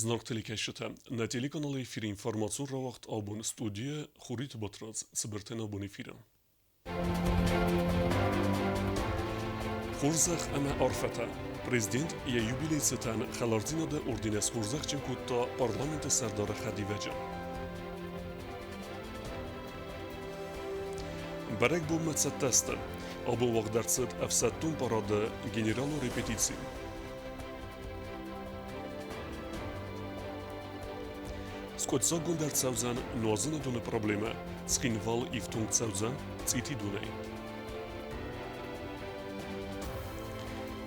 Зынаргъ телекӕсджытӕ, нӕ телеканалы эфиры информацион рауагъд абон студийӕ Хуриты Батрадз цыбыртӕн абон эфиры. Хорзӕх ӕмӕ арфӕтӕ. Президент йӕ юбилей цытӕн хӕлардзинады орденӕй схорзӕхджын кодта парламенты сӕрдары хӕдивӕджы. Бӕрӕгбонмӕ цӕттӕ сты. Абон уагъд ӕрцыд ӕфсӕддон парады генералон репетици. Скъуыддзаггонд ӕрцӕудзӕн нуазыны доны проблемӕ, Цхинвал ифтонг цӕудзӕн цъитидонӕй.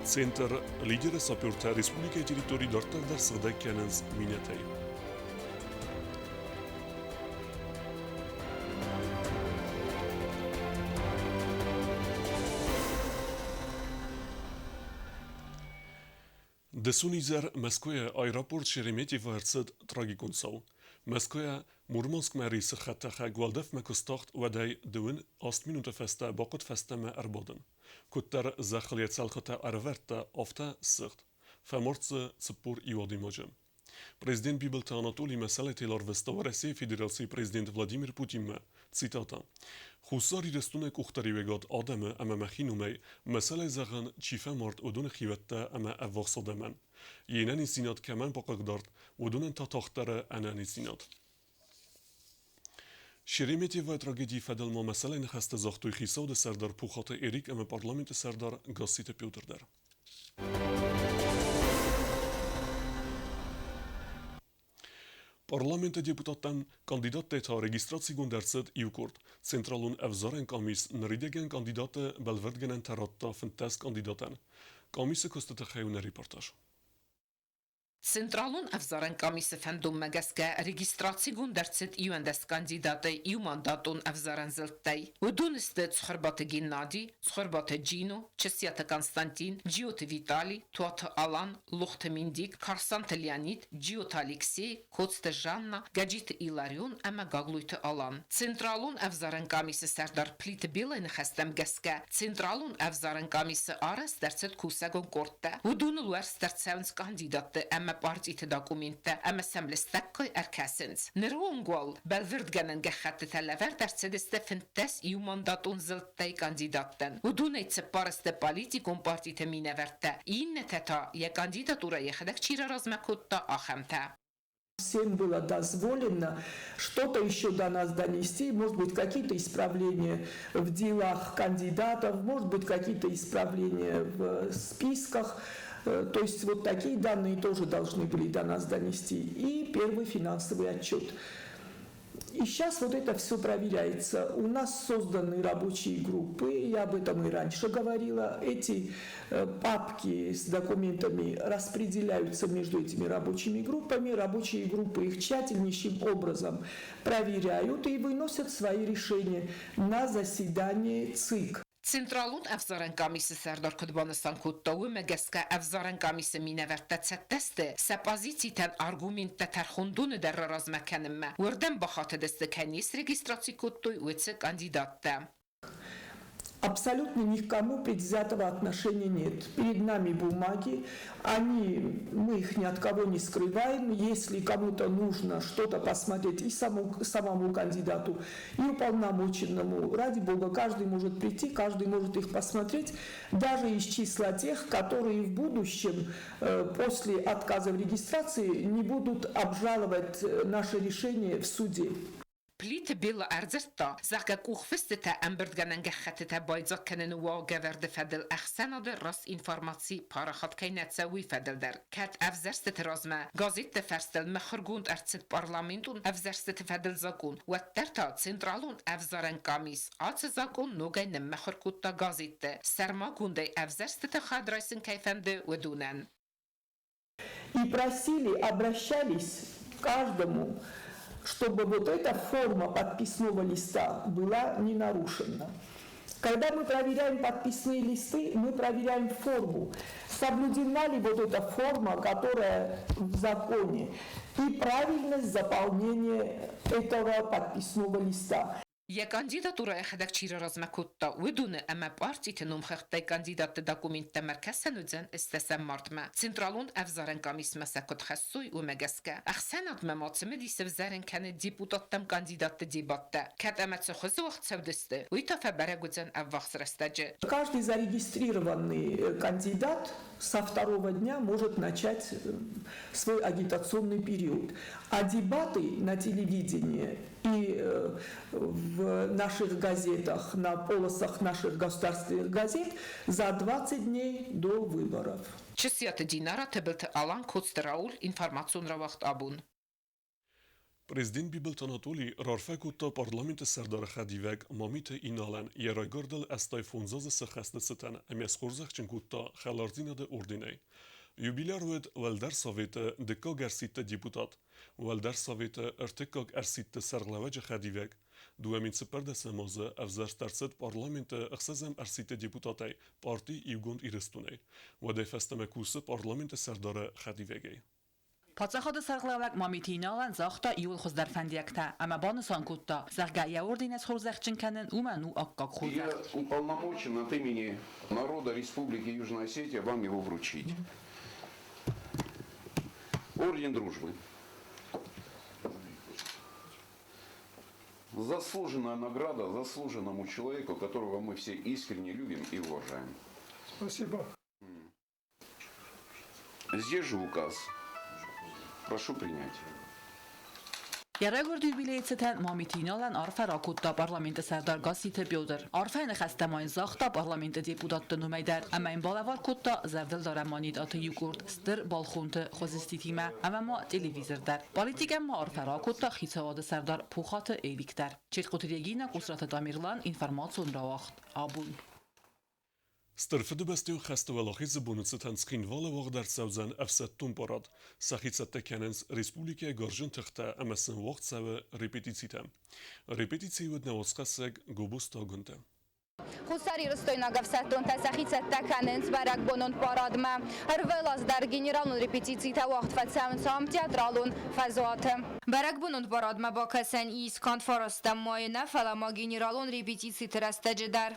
Центр «Лидеры» сапертӕ республикӕйы территори дарддӕр дӕр сыгъдӕг кӕнынц минӕтӕй. Дысон изӕр Мӕскуыйы аэропорт Шереметьево ӕрцыд трагикон цау. Мӕскуыйӕ Мурманскмӕ рейсы хӕдтӕхӕг уӕлдӕфмӕ куы стахт, уӕдӕй дыууын аст минуты фӕстӕ бахъуыд фӕстӕмӕ ӕрбадын. Куыддӕр зӕххыл йӕ цӕлхытӕ ӕрӕвӕрдта, афтӕ ссыгъд. Фӕмард дзы 41 адӕймаджы. Президент Бибылты Анатолий мӕсӕлӕтӕй арвыста Уӕрӕсейы Федерацийы президент Владимир Путинмӕ, цитата: «Хуссар Ирыстоны къухдариуӕгад адӕмы ӕмӕ мӕхи номӕй мӕсӕлӕй зӕгъын, чи фӕмард, уыдоны хиуӕттӕ ӕмӕ ӕввахс адӕмӕн. Йе нӕниздзинад кӕмӕн бахъыгдард, уыдонӕн та тагъддӕры ӕнӕниздзинад». Шереметьевойы трагедийы фӕдыл ма мӕсӕлӕй ныхӕстӕ загътой хицауады сӕрдар Пухаты Эрик ӕмӕ парламенты сӕрдар Гасситы Петр дӕр. Парламенты депутаттӕн кандидаттӕй та регистрацигонд ӕрцыд иу къорд. Централон ӕвзарӕн къамис ныридӕгӕн кандидаты бӕлвырдгӕнӕнтӕ радта 15 кандидатӕн. Къамисы куысты тыххӕй у нӕ репортаж. Централон ӕвзарӕн къамисы фӕндонмӕ гӕсгӕ регистрацигонд ӕрцыд 11 кандидатӕй иумандатон ӕвзарӕн зылдтӕй. Уыдон сты Цхуырбаты Геннади, Цхуырбаты Джино, Чысиаты Константин, Джиоты Витали, Туаты Алан, Лохты Миндик, Карсанты Леонид, Джиоты Алексей, Коцты Жанна, Гӕджиты Иларион ӕмӕ Гаглойты Алан. Централон ӕвзарӕн къамисы сӕрдар Плиты Белайы ныхӕстӕм гӕсгӕ, Централон ӕвзарӕн къамисы арӕзт ӕрцыд кусӕгон къордтӕ. Уыдоныл уӕрст ӕрцӕуынц кандидатты ӕмӕ партиты документтӕ ӕмӕ сӕм лыстӕггай ӕркӕсынц. Ныры онг уал бӕлвырдгӕнӕн гӕххӕттытӕ лӕвӕрд ӕрцыдысты 15 иумандатон зылдтӕй кандидаттӕн. Уыдонӕй цыппар сты политикон партиты минӕвӕрттӕ, иннӕтӕ та йӕ кандидатурӕ йӕхӕдӕг чи раразмӕ кодта, ахӕмтӕ. Всем было дозволено что-то еще до нас донести, может быть, какие-то исправления в делах кандидатов, может быть, какие-то исправления в списках. То есть вот такие данные тоже должны были до нас донести. И первый финансовый отчет. И сейчас вот это все проверяется. У нас созданы рабочие группы, я об этом и раньше говорила. Эти папки с документами распределяются между этими рабочими группами. Рабочие группы их тщательнейшим образом проверяют и выносят свои решения на заседание ЦИК. Централон ӕвзарӕн къамисы сӕрдар куыд банысан кодта, уымӕ гӕсгӕ ӕвзарӕн къамисы минӕвӕрттӕ цӕттӕ сты сӕ позицитӕн аргументтӕ тӕрхондоны дӕр раразмӕ кӕнынмӕ. Уырдӕм бахатыдысты, кӕй не срегистраци кодтой, уыцы кандидаттӕ. Абсолютно никому предвзятого отношения нет. Перед нами бумаги, мы их ни от кого не скрываем. Если кому-то нужно что-то посмотреть и самому кандидату, и уполномоченному, ради бога, каждый может прийти, каждый может их посмотреть, даже из числа тех, которые в будущем, после отказа в регистрации, не будут обжаловать наше решение в суде. Плиты Белла ӕрдзырдта, зӕгъгӕ, къухфыстытӕ ӕмбырдгӕнӕн гӕххӕттытӕ байдзаг кӕныны уагӕвӕрды фӕдыл ӕхсӕнады раст информаци парахат кӕй нӕ цӕуы, уый фӕдыл дӕр. Кӕд ӕвзӕрстыты размӕ газетты фӕрстыл мыхуыргонд ӕрцыд парламентон ӕвзӕрстыты фӕдыл закъон, уӕддӕр та Централон ӕвзарӕн къамис ацы закъон ногӕй ныммыхуыр кодта газетты, сӕрмагондӕй ӕвзӕрстыты хӕд райсын кӕй фӕнды, уыдонӕн. И просили, обращались к каждому, чтобы вот эта форма подписного листа была не нарушена. Когда мы проверяем подписные листы, мы проверяем форму. Соблюдена ли вот эта форма, которая в законе, и правильность заполнения этого подписного листа. Йӕ кандидатурӕ йӕхӕдӕг чи раразмӕ кодта, уыдоны ӕмӕ партиты номхыгъдтӕй кандидатты документтӕм ӕркӕсӕн уыдзӕн ӕстдӕсӕм мартмӕ. Централон ӕвзарӕн къамисмӕ сӕ куыд хӕссой, уымӕ гӕсгӕ. Ӕхсӕнадмӕ ма цымыдис ӕвзӕрын кӕны депутаттӕм кандидатты дебаттӕ. Кӕд ӕмӕ цы хуызы уагъд цӕудысты, уый та фӕбӕрӕг уыдзӕн ӕввахс рӕстӕджы. Каждый зарегистрированный кандидат со второго дня может начать свой агитационный период. А дебаты на телевидении и в наших газетах, на полосах наших государственных газет за 20 дней до выборов. Чысиаты Динара, Тыбылты Алан, Коцты Рауль, информацион рауагъд Абон. Президент Бибылты Анатолий раарфӕ кодта парламенты сӕрдары хӕдивӕг Мамиты Иналӕн йӕ райгуырдыл 85 азы сӕххӕсты цытӕн ӕмӕ схорзӕхджын кодта Хӕлардзинады орденӕй. Юбиляр уыд Уӕлдӕр Советы дыккаг ӕрсидты депутат, Уӕлдӕр Советы ӕртыккаг ӕрсидты сӕргълӕууӕджы хӕдивӕг, 2014 азы ӕвзӕрст ӕрцыд парламенты ӕхсӕзӕм ӕрсидты депутатӕй парти Иугонд Ирыстонӕй. Уӕдӕй фӕстӕмӕ кусы парламенты сӕрдары хӕдивӕгӕй. Паддзахады сӕргълӕууӕг Мамиты Иналӕн загъта иууыл хуыздӕр фӕндиӕгтӕ ӕмӕ банысан кодта, зӕгъгӕ, йӕ орденӕй схорзӕхджын кӕнын уымӕн у аккаг хорзӕх. Я уполномочен от имени народа Республики Южная Осетия вам его вручить. Орден дружбы. Заслуженная награда заслуженному человеку, которого мы все искренне любим и уважаем. Спасибо. Здесь же указ. Прошу принять. Йӕ райгуырды юбилейы цытӕн Мамиты Иналӕн арфӕ ракодта парламенты сӕрдар Гасситы Петр. Арфӕйы ныхӕстӕ ма йын загъта парламенты депутатты номӕй дӕр ӕмӕ йын балӕвар кодта зӕрдылдарӕн монетӕты иукъорд стыр балхонты хуызиститимӕ ӕмӕ ма телевизор дӕр. Политикӕн ма арфӕ ракодта хицауады сӕрдар Пухаты Эрик дӕр. Четкъуты Регинӕ, Къусраты Тамерлан, информацион рауагъд Абон. Стыр Фыдыбӕстӕйон хӕсты Уӕлахизы боны цытӕн Цхинвалы уагъд ӕрцӕудзӕн ӕфсӕддон парад. Сӕхи цӕттӕ кӕнынц республикӕйы гарзджын тыхтӕ ӕмӕ сын уагъд цӕуы репетицитӕ. Репетицийы уыд нӕ уацхӕссӕг Гобозты Агуындӕ. Хуссарирыстойнаг ӕфсӕддонтӕ сӕхи цӕттӕ кӕнынц бӕрӕгбонон парадмӕ. Ӕрвылаз дӕр генералон репетицитӕ уагъд фӕцӕуынц ам театралон фӕзуаты. Бӕрӕгбонон парадмӕ бакӕсӕн ис канд фарастӕм майы нӕ, фӕлӕ ма генералон репетициты рӕстӕджы дӕр.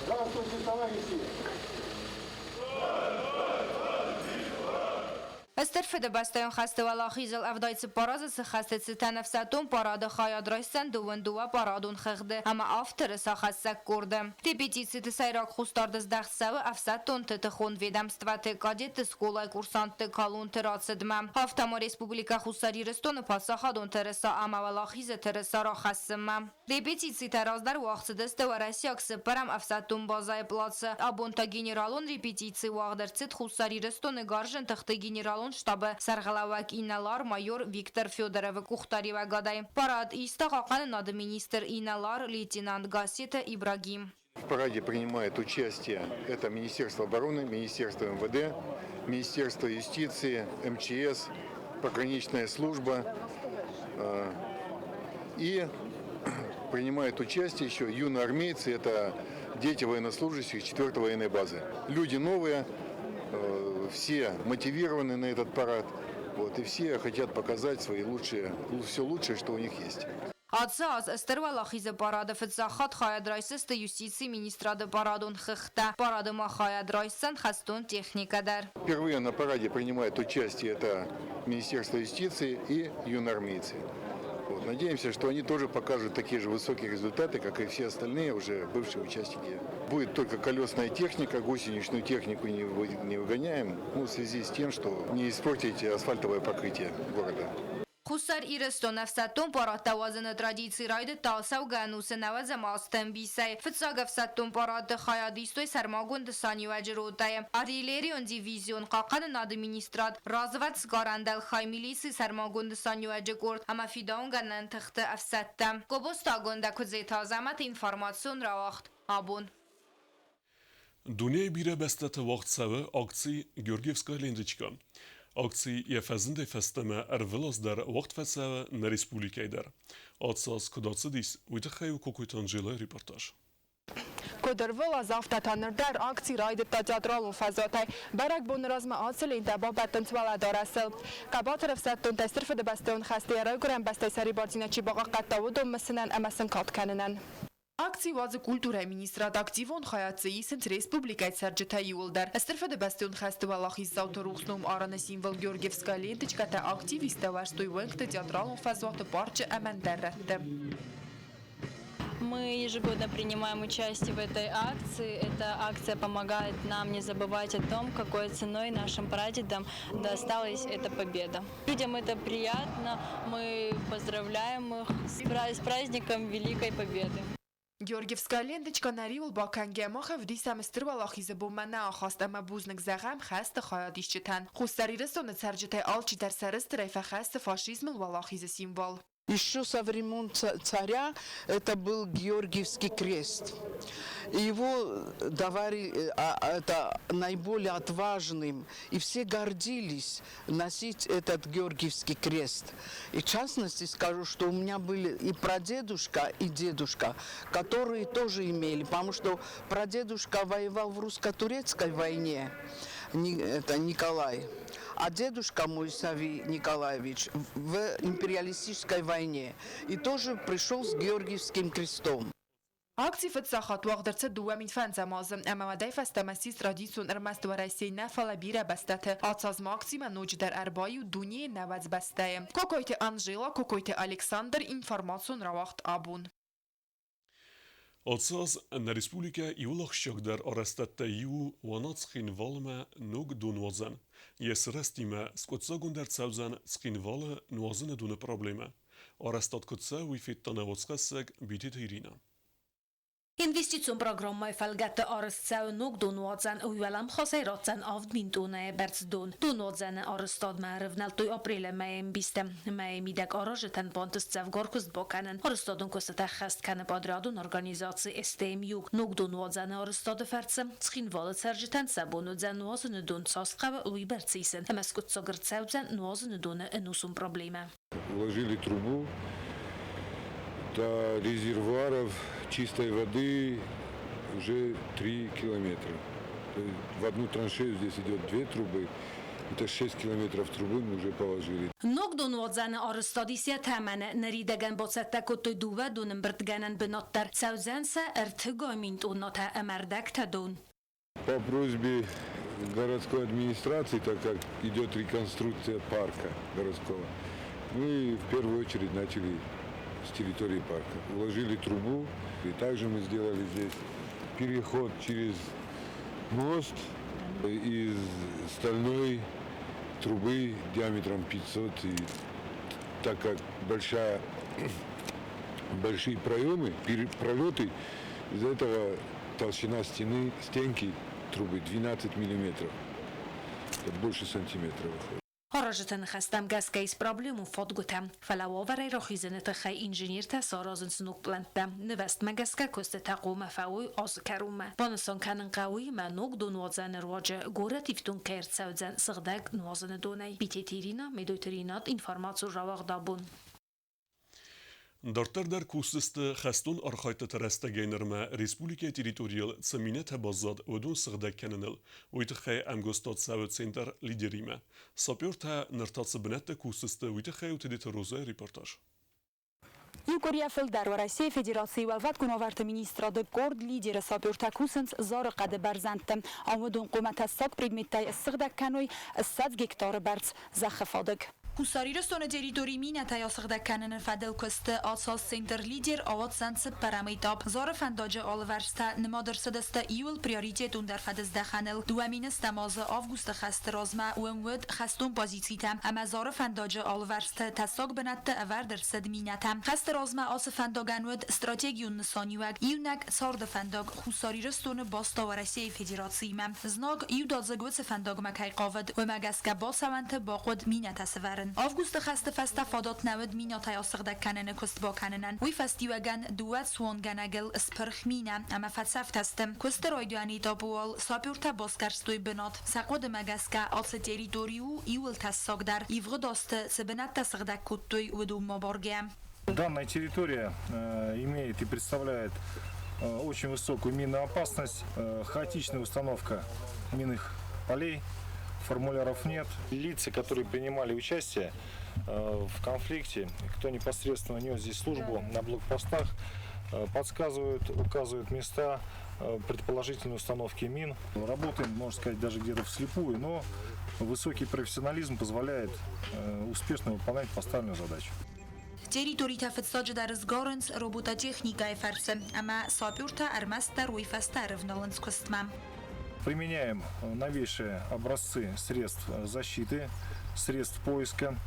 Здравствуйте, товарищи! Стыр Фыдыбӕстӕйон хӕсты уӕлахизыл 74 азы цы хӕсты цытӕн ӕфсӕддон парады хайад райсдзӕн дыууын дыууӕ парадон хыгъды ӕмӕ авторы сӕхӕссӕг къорды. Репетициты сӕйраг хъусдард здӕхт цӕуы ӕфсӕддонты тыхон ведомствӕты, кадетты скъолайы курсантты колоннты рацыдмӕ. Афтӕ ма Республикӕ Хуссар Ирыстоны паддзахадон тырыса ӕмӕ Уӕлахизы тырыса рахӕссынмӕ. Репетицитӕ раздӕр уагъд цыдысты уӕрӕсейаг цыппӕрӕм ӕфсӕддон базӕйы плацы. Абон та генералон репетици уагъд ӕрцыд Хуссар Ирыстоны гарзджын тыхты генералон штабы сӕргълӕууӕг инӕлар-майор Виктор Федоровы къухдариуӕгадӕй. Парад иста хъахъхъӕнынады министр инӕлар-лейтенант Гассеты Ибрагим. В параде принимает участие это Министерство обороны, Министерство МВД, Министерство юстиции, МЧС, пограничная служба. И принимают участие еще юноармейцы, это дети военнослужащих 4-й военной базы. Люди новые, все мотивированы на этот парад, вот, и все хотят показать свои лучшие, все лучшее, что у них есть. Ацы аз Стыр Уӕлахизы парады фыццаг хатт хайад райсдзысты юстицийы министрады парадон хыгъдтӕ. Парады ма хайад райсдзӕн хӕстон техникӕ дӕр. Впервые на параде принимает участие это Министерство юстиции и юноармейцы. Вот. Надеемся, что они тоже покажут такие же высокие результаты, как и все остальные уже бывшие участники. Будет только колесная техника, гусеничную технику не выгоняем, ну, в связи с тем, что не испортить асфальтовое покрытие города. Хуссар Ирыстоны ӕфсӕддон парадтӕ уадзыны традици райдыдта ацӕугӕ ӕнусы нӕуӕдзӕм азты ӕмбисӕй. Фыццаг ӕфсӕддон парады хайад истой сӕрмагонд нысаниуӕджы ротӕйы. Артиллерион дивизион, хъахъхъӕнынады министрад, развӕдсгарӕн дӕлхай, милицийы сӕрмагонд нысаниуӕджы къорд ӕмӕ фидауынгӕнӕн тыхты ӕфсӕдтӕ. Гобозты Агуындӕ, Куыдзеты Азӕмӕты информацион рауагъд Абон. Дунейы бирӕ бӕстӕты уагъд цӕуы акци «Георгиевская ленточка». Акци йӕ фӕзындӕй фӕстӕмӕ ӕрвылаз дӕр уагъд фӕцӕуы нӕ республикӕйы дӕр. Ацы аз куыд ацыдис, уый тыххӕй у Кокойты Анжелӕйы репортаж. Куыд ӕрвылаз, афтӕ та ныр дӕр акци райдыдта театралон фӕзуатӕй. Бӕрӕгбоны размӕ ацы лентӕ бабӕттынц уӕлӕдарӕсыл. Хъӕбатыр ӕфсӕддонтӕ Стыр Фыдыбӕстӕйон хӕсты йӕ райгуырӕн бӕстӕйы сӕрибардзинад чи бахъахъхъӕдта, уыдон мысынӕн ӕмӕ сын кад кӕнынӕн. Акци уадзы культурӕйы министрад, активон хайад дзы исынц республикӕйы цӕрджытӕ иууылдӕр. Стыр Фыдыбӕстӕйон хӕсты уӕлахиздзауты рухс ном арыны символ Георгиевская ленточкӕтӕ активисттӕ уӕрстой уӕнгты театралон фӕзуаты, парчы ӕмӕ ӕндӕр рӕтты. Мы ежегодно принимаем участие в этой акции. Эта акция помогает нам не забывать о том, какой ценой нашим прадедам досталась эта победа. Людям это приятно, мы поздравляем их с праздником Великой Победы. Георгиевская ленточка нӕ риуыл бакӕнгӕ мах ӕвдисӕм Стыр Уӕлахизы бонмӕ нӕ ахаст ӕмӕ бузныг зӕгъӕм хӕсты хайадисджытӕн. Хуссар Ирыстоны цӕрджытӕй алчидӕр сӕрыстырӕй фӕхӕссы фашизмыл уӕлахизы символ. Еще со времен царя это был Георгиевский крест. Его давали это наиболее отважным, и все гордились носить этот Георгиевский крест. И в частности скажу, что у меня были и прадедушка, и дедушка, которые тоже имели, потому что прадедушка воевал в русско-турецкой войне, это Николай, а дедушка мой Савий Николаевич в империалистической войне и тоже пришел с Георгиевским крестом. Акци фыццаг хатт уагъд ӕрцыд 2005 азы ӕмӕ уӕдӕй фӕстӕмӕ ссис традицион ӕрмӕст Уӕрӕсейы нӕ, фӕлӕ бирӕ бӕстӕты. Ацы аз ма акцимӕ ноджыдӕр ӕрбаиу дунейы 90 бӕстӕйы. Кокойты Анжела, Кокойты Александр, информацион рауагъд Абон. Ацы аз нӕ республикӕ иууыл ахсджиагдӕр арӕзтӕдтӕй иу у Уанат-Цхинвалмӕ ног донуадзӕн. Йӕ сырӕзтимӕ скъуыддзагонд ӕрцӕудзӕн Цхинвалы нуазыны доны проблемӕ. Арӕзтад куыд цӕуы, уый федта нӕ уацхӕссӕг Битеты Иринӕ. Инвестицион программӕйы фӕлгӕтты арӕзт цӕуы ног донуадзӕн, уӕлӕмхасӕй ратдзӕн 7000 тоннӕйы бӕрц дон. Донуадзӕны арӕзтадмӕ ӕрывнӕлдтой апрелы мӕйы ӕмбистӕ. Мӕйы мидӕг аразджытӕн бантыст дзӕвгар куыст бакӕнын. Арӕзтадон куыстытӕ ӕххӕст кӕны подрядон организаци СТМ-Юг. Ног донуадзӕны арӕзтады фӕрцы Цхинвалы цӕрджытӕн сӕ бон уыдзӕн нуазыны дон цас хъӕуы, уыйбӕрц исын, ӕмӕ скъуыддзаг ӕрцӕудзӕн нуазыны доны ӕнусон проблемӕ. Вложили трубу до резервуаров чистой воды уже 3 километра. В одну траншею здесь идет две трубы. Это 6 километров трубы мы уже положили. Ног донуадзӕны арӕзтад ис йӕ тӕмӕны. Ныридӕгӕн бацӕттӕ кодтой дыууӕ донӕмбырдгӕнӕн бынат дӕр. Цӕудзӕн сӕ ӕртыгай мин тоннӕтӕ ӕмӕ ӕрдӕгтӕ дон. По просьбе городской администрации, так как идет реконструкция парка городского, мы в первую очередь начали с территории парка. Уложили трубу, и также мы сделали здесь переход через мост из стальной трубы диаметром 500. И так как большие проемы, пролеты, из-за этого толщина стены, стенки трубы 12 миллиметров. Это больше сантиметра выходит. Аразджыты ныхӕстӕм гӕсгӕ ис проблемон фадгуытӕ, фӕлӕ уавӕрӕй рахизыны тыххӕй инженертӕ саразынц ног пълӕнттӕ. Нывӕзтмӕ гӕсгӕ куыстытӕ хъуамӕ фӕуой азы кӕронмӕ. Банысан кӕнын хъӕуы, ӕмӕ ног донуадзӕны руаджы горӕт ифтонг кӕй ӕрцӕудзӕн сыгъдӕг нуазыны донӕй. Битеты Ирина, Медойты Ринат, информацион рауагъд Абон. Дарддӕр дӕр кусдзысты хӕстон архайдтыты рӕстӕгӕй нырмӕ республикӕйы территорийыл цы минӕтӕ баззад, уыдон сыгъдӕг кӕныныл. Уый тыххӕй ӕмгуыстад цӕуы центр «Лидер»-имӕ. Сапертӕ ныр та цы бынӕтты кусдзысты, уый тыххӕй у Тедеты Розӕйы репортаж. Иу къуырийӕ фылдӕр Уӕрӕсейы Федерацийы Уӕлвӕткон уавӕрты министрады къорд лидеры сапертӕ кусынц Зары хъӕды бӕрзӕндты. Ам уыдон хъуамӕ тӕссаг предметтӕй ссыгъдӕг кӕной 20 гектары бӕрц зӕххы фадыг. Хуссар Ирыстоны территори минӕтӕй асыгъдӕг кӕныны фӕдыл куысты ацы центр Лидер ауадздзӕн цыппӕрӕм этап. Зары фӕндаджы алывӕрстӕ нымад ӕрцыдысты иууыл приоритетондӕр фӕдыздӕхӕныл. 2000 азы августы хӕсты размӕ уым уыд хӕстон позицитӕ ӕмӕ Зары фӕндаджы алывӕрсты тӕссаг бынӕтты ӕвӕрд ӕрцыд минӕтӕ. Хӕсты размӕ ацы фӕндагӕн уыд стратегион нысаниуӕг, иунӕг царды фӕндаг Хуссар Ирыстоны баста Уӕрӕсейы Федерациимӕ. Знаг иудадзыг уыцы фӕндагмӕ кӕй хъавыд, уымӕ гӕсгӕ бацӕуӕнты бахъуыд минӕтӕ сӕвӕрын. Августы хӕсты фӕстӕ фадат нӕ уыд минӕтӕй асыгъдӕг кӕныны куыст бакӕнынӕн. Уый фӕстиуӕгӕн дыууӕ цуангӕнӕгыл спырх минӕ ӕмӕ фӕцӕфтӕ сты. Куысты райдианы этапы уал сапертӕ басгӕрстой бынат. Сӕ хъуыдымӕ гӕсгӕ ацы территори у иууыл тӕссагдӕр. Ивгъуыд азты цы бынӕттӕ сыгъдӕг кодтой, уыдонмӕ баргӕ. Данная территория имеет и представляет очень высокую минную опасность, хаотичная установка минных полей, формуляров нет. Лица, которые принимали участие в конфликте, кто непосредственно нес здесь службу на блокпостах, подсказывают, указывают места предположительной установки мин. Работаем, можно сказать, даже где-то вслепую, но высокий профессионализм позволяет успешно выполнять поставленную задачу. Территоритӕ фыццаджыдӕр сгарынц робототехникӕйы фӕрцы, ӕмӕ сапертӕ ӕрмӕстдӕр уый фӕстӕ ӕрывналынц куыстмӕ. Применяем новейшие образцы средств защиты, средств поиска.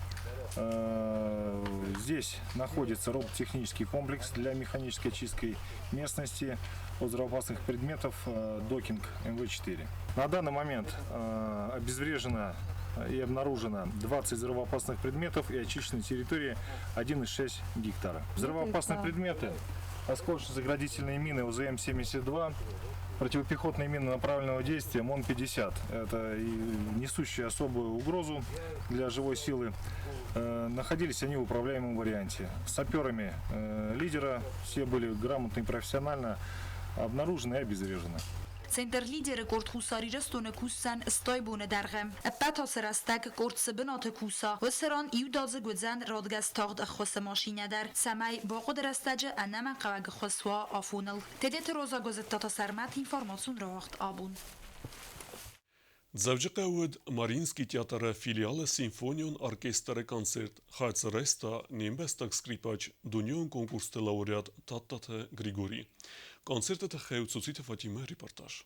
Здесь находится робототехнический комплекс для механической чистки местности от взрывоопасных предметов «Докинг МВ-4». На данный момент обезврежено и обнаружено 20 взрывоопасных предметов и очищена территория 1,6 гектара. Взрывоопасные предметы: осколочно-заградительные мины УЗМ-72, противопехотные мины направленного действия МОН-50. Это и несущие особую угрозу для живой силы. Находились они в управляемом варианте. Саперами лидера все были грамотно и профессионально обнаружены и обезврежены. Центр Лидер-ы къорд Хуссар Ирыстоны кусдзӕн 60 боны дӕргъы. Ӕппӕт ацы рӕстӕг къорд цы бынаты куса, уыцы ран иудадзыг уыдзӕн радгӕс тагъд ӕххуысы машинӕ дӕр, цӕмӕй бахъуыды рӕстӕджы ӕнӕмӕнгхъӕуӕг ӕххуыс уа афоныл. Тедеты Роза Гуызыттаты Сӕрмӕт, информацион рауагъд Абон. Дзӕуджыхъӕуы уыд Мариинский театры филиалы симфонион оркестры концерт. Хайад дзы райста не мбӕстаг скрипач, дунеон конкурсты лауреат Тадтаты Григорий. Концерты тыххӕй Цуциты Фатимӕ репортаж.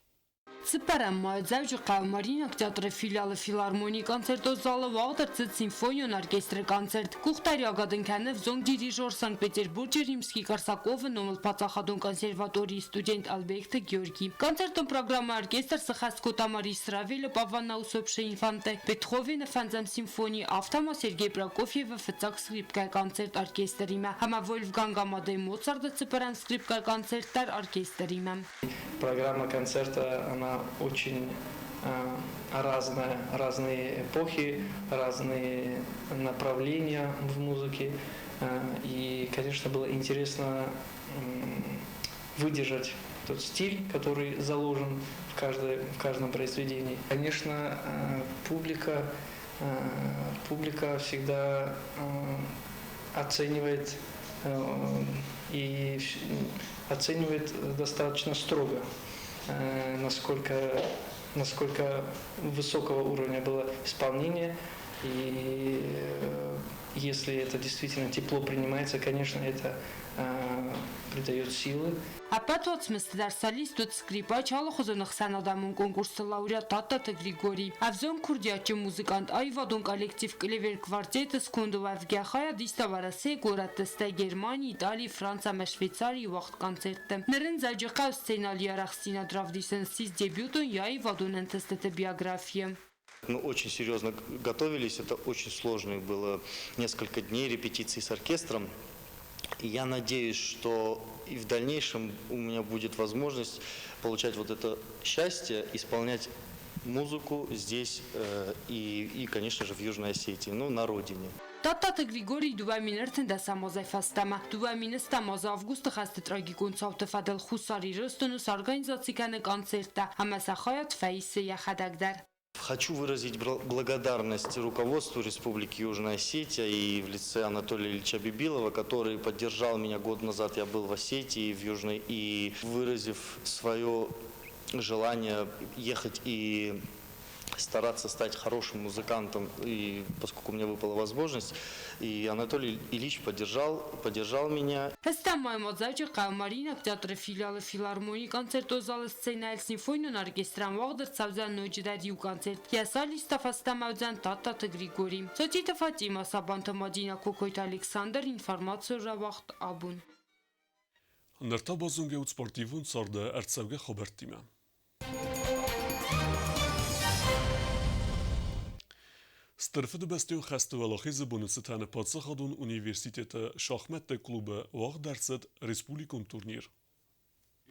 Цыппӕрӕм май Дзӕуджыхъӕуы Мариинаг театры филиалы филармонийы концертон залы уагъд ӕрцыд симфонион оркестры концерт. Къухдариуӕгад ын кӕны ӕвзонг дирижер Санкт-Петербурджы Римский-Корсаковы номыл паддзахадон консерваторийы студент Албегты Георгий. Концертон программӕ оркестр сыхӕст кодта Морис Равелы «Павана усопшей инфанты», Бетховены фӕндзӕм симфони, афтӕ ма Сергей Прокофьевы фыццаг скрипкӕйы концерт оркестримӕ ӕмӕ Вольфганг Амадей Моцарты цыппӕрӕм скрипкӕйы концерт дӕр оркестримӕ. Программа концерта, она очень разная, разные эпохи, разные направления в музыке. И, конечно, было интересно выдержать тот стиль, который заложен в каждом произведении. Конечно, публика всегда оценивает и оценивает достаточно строго, насколько высокого уровня было исполнение. И если это действительно тепло принимается, конечно, это придает силы. Ӕппӕт уацмысты дӕр солист уыд скрипач, алыхуызон ӕхсӕнадӕмон конкурсты лауреат Тадтаты Григорий. Ӕвзонг курдиатджын музыкант аивадон коллектив Клевер квартеты сконды уӕвгӕ хайад иста Уӕрӕсейы горӕтты, стӕй Германи, Итали, Франц ӕмӕ Швейцарийы уагъд концертты. Ныр ын Дзӕуджыхъӕуы сценӕйыл йӕ арӕхстдзинад равдисын ссис дебютон йӕ аивадон ӕнтыстыты биографийы. Мы очень серьезно готовились, это очень сложно было несколько дней репетиций с оркестром. И я надеюсь, что и в дальнейшем у меня будет возможность получать вот это счастье, исполнять музыку здесь и, конечно же, в Южной Осетии, ну, на родине. Тадтаты Григорий 2013 азӕй фӕстӕмӕ 2008 азы августы хӕсты трагикон цауты фӕдыл Хуссар Ирыстоны сорганизаци кӕны концерттӕ ӕмӕ сӕ хайад фӕисы йӕхӕдӕг дӕр. Хочу выразить благодарность руководству Республики Южная Осетия и в лице Анатолия Ильича Бибилова, который поддержал меня год назад. Я был в Осетии, в Южной, и выразив свое желание ехать и стараться стать хорошим музыкантом, и поскольку у меня выпала возможность, и Анатолий Ильич поддержал меня. Ӕстӕм майы ма Дзӕуджыхъӕуы Мариинаг театры филиалы филармонийы концертон залы сценӕйыл симфонион оркестрӕн уагъд ӕрцӕудзӕн ноджыдӕр иу концерт. Йӕ солист та фӕстӕмӕ уыдзӕн Тадтаты Григорий. Цоциты Фатимӕ, Сабанты Мадинӕ, Кокойты Александр, информацион рауагъд Абон. Ныр та базонгӕ ут спортивон царды ӕрцӕугӕ хабӕрттимӕ. Стыр Фыдыбӕстӕйон хӕсты Уӕлахизы боны цытӕн паддзахадон университеты шахмӕтты клубы уагъд ӕрцыд республикон турнир.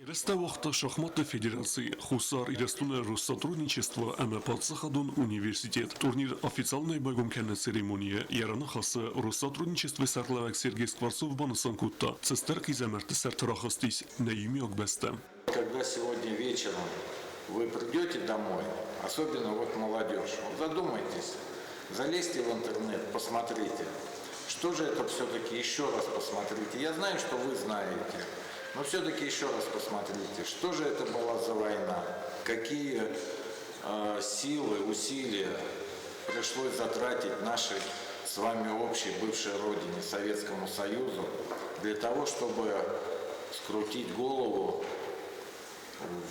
Ерыстӕ уагъта шахматты федераци, Хуссар Ирыстоны Россотрудничество ӕмӕ паддзахадон университет. Турнир официалонӕй байгом кӕныны церемонийы йӕ раныхасы Россотрудничествойы сӕргълӕууӕг Сергей Скворцов банысан кодта, цы стыр хъизӕмӕртты сӕрты рахызтис нӕ иумиаг бӕстӕ. Когда сегодня вечером вы придете домой, особенно вот молодежь, задумайтесь, залезьте в интернет, посмотрите, что же это все-таки, еще раз посмотрите. Я знаю, что вы знаете, но все-таки еще раз посмотрите, что же это была за война, какие силы, усилия пришлось затратить нашей с вами общей бывшей родине, Советскому Союзу, для того, чтобы скрутить голову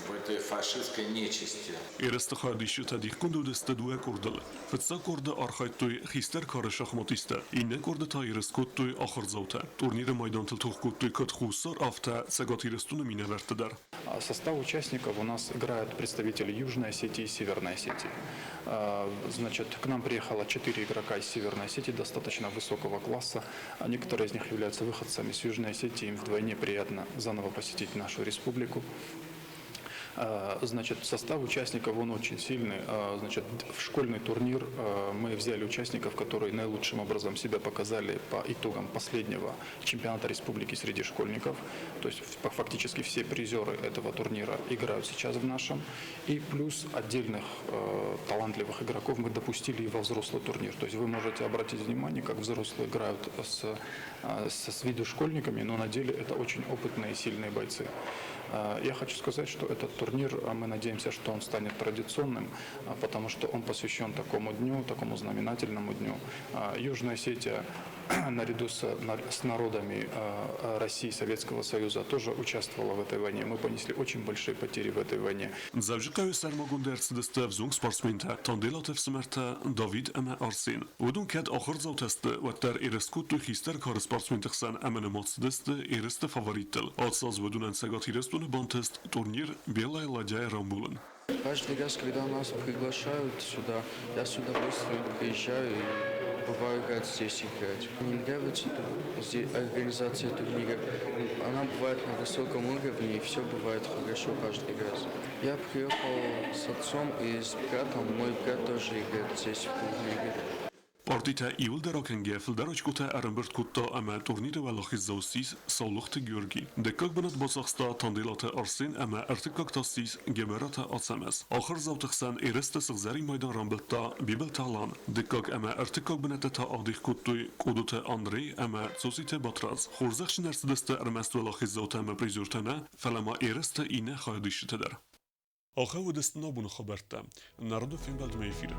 в этой фашистской нечисти. Ерысты хайадисджытӕ дихгонд уыдысты дыууӕ къордыл. Фыццаг къорды архайдтой хистӕр кары шахматисттӕ, иннӕ къорды та ерыс кодтой ахуырдзаутӕ. Турниры майдантыл тох кодтой куыд Хуссар, афтӕ Цӕгат Ирыстоны минӕвӕрттӕ дӕр. Состав участников у нас играют представители Южной Осетии и Северной Осетии. Значит, к нам приехало 4 игрока из Северной Осетии достаточно высокого класса. Некоторые из них являются выходцами с Южной Осетии. Им вдвойне приятно заново посетить нашу республику. Значит, состав участников, он очень сильный. Значит, в школьный турнир мы взяли участников, которые наилучшим образом себя показали по итогам последнего чемпионата республики среди школьников. То есть фактически все призеры этого турнира играют сейчас в нашем. И плюс отдельных талантливых игроков мы допустили и во взрослый турнир. То есть вы можете обратить внимание, как взрослые играют с виду школьниками, но на деле это очень опытные и сильные бойцы. Я хочу сказать, что этот турнир, мы надеемся, что он станет традиционным, потому что он посвящен такому дню, такому знаменательному дню. Южная Осетия наряду с народами России и Советского Союза тоже участвовала в этой войне. Мы понесли очень большие потери в этой войне. Дзӕуджыхъӕуы сӕрмагондӕй ӕрцыдысты ӕвзонг спортсментӕ Танделаты ӕфсымӕртӕ Давид ӕмӕ Арсен. Уыдон кӕд ахуырдзаутӕ сты, уӕддӕр ерыс кодтой хистӕр кары спортсменты хсӕн ӕмӕ нымад цыдысты ерысты фавориттыл. Ацы аз уыдонӕн Цӕгат Ирыстоны бантыст турнир Белая ладья рамбулын. Каждый раз, когда нас приглашают сюда, я с удовольствием приезжаю и бываю рад здесь играть. Мне нравится организация турнира. Она бывает на высоком уровне, и все бывает хорошо каждый раз. Я приехал с отцом и с братом. Мой брат тоже играет здесь в турнире. Партитӕ иууылдӕр акӕнгӕ фылдӕр очкотӕ ӕрӕмбырд кодта ӕмӕ турниры уӕлахиздзау ссис Саулохты Георги. Дыккаг бынат бацахста Танделаты Арсен ӕмӕ ӕртыккаг та ссис Гӕбӕраты Ацӕмӕз. Ахуырдзауты хсӕн ерысты сыгъзӕрин майдан рамбылдта Бибылты Алан. Дыккаг ӕмӕ ӕртыккаг бынӕттӕ та адих кодтой Къодоты Андрей ӕмӕ Цоциты Батрадз. Хорзӕхджын ӕрцыдысты ӕрмӕст уӕлахиздзаутӕ ӕмӕ призертӕ нӕ, фӕлӕ ма ерысты иннӕ хайадисджытӕ дӕр. Ахӕм уыдысты нӕ абоны хабӕрттӕ. Народы фембӕлдмӕ эфиры.